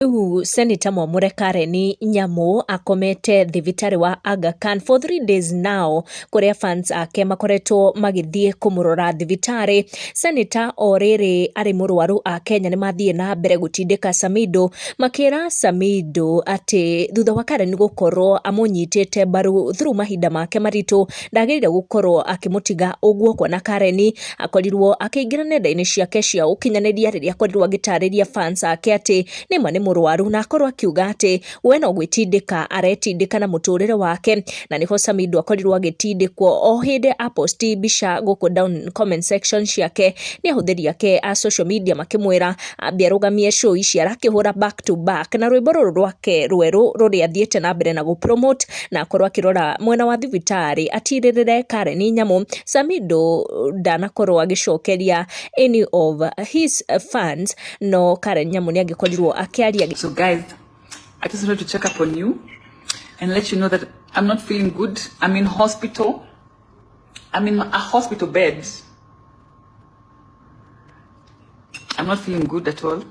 Rĩu Senator Mwamũre Karen Nyamu akomete thibitarĩ wa Aga Khan for 3 days now, kũrĩa fans ake makoretwo magĩthiĩ kũmũrora thibitarĩ. Senator o rĩrĩ arĩ mũrwaru, a Kenya nĩ mathiĩ na mbere gũtindĩka Samido, makĩra Samido atĩ thutha wa Karen gũkorwo amũnyitĩte mbaru through mahinda make maritũ, ndagĩrĩire gũkorwo akĩmũtiga ũguo, kuona Karen akorirwo akĩingĩra nenda-inĩ ciake cia ũkinyanĩria rĩrĩa akorirwo agĩtarĩria fans ake atĩ nĩma nĩ mũrwaru, na akorwo akiuga atĩ we no gwĩtindĩka aretindĩka na mũtũrĩre wake. Na nĩho Samido akorirwo agĩtindĩkwo o hĩndĩ aposti mbica gũkũ down comment section ciake nĩ ahũthĩri ake a social media, makĩmwĩra ambie arũgamie show ici arakĩhũra back to back na rwĩmbo rũrũ rwake rwerũ rũrĩa athiĩte na mbere na gũpromote, na akorwo akĩrora mwena wa thibitarĩ atirĩrĩre Karen Nyamu. Samido ndanakorwo agĩcokeria any of his fans, no Karen Nyamu nĩ angĩkorirwo akĩaria. So, guys, I just wanted to check up on you and let you know that I'm not feeling good. I'm in hospital. I'm in a hospital bed. I'm not feeling good at all.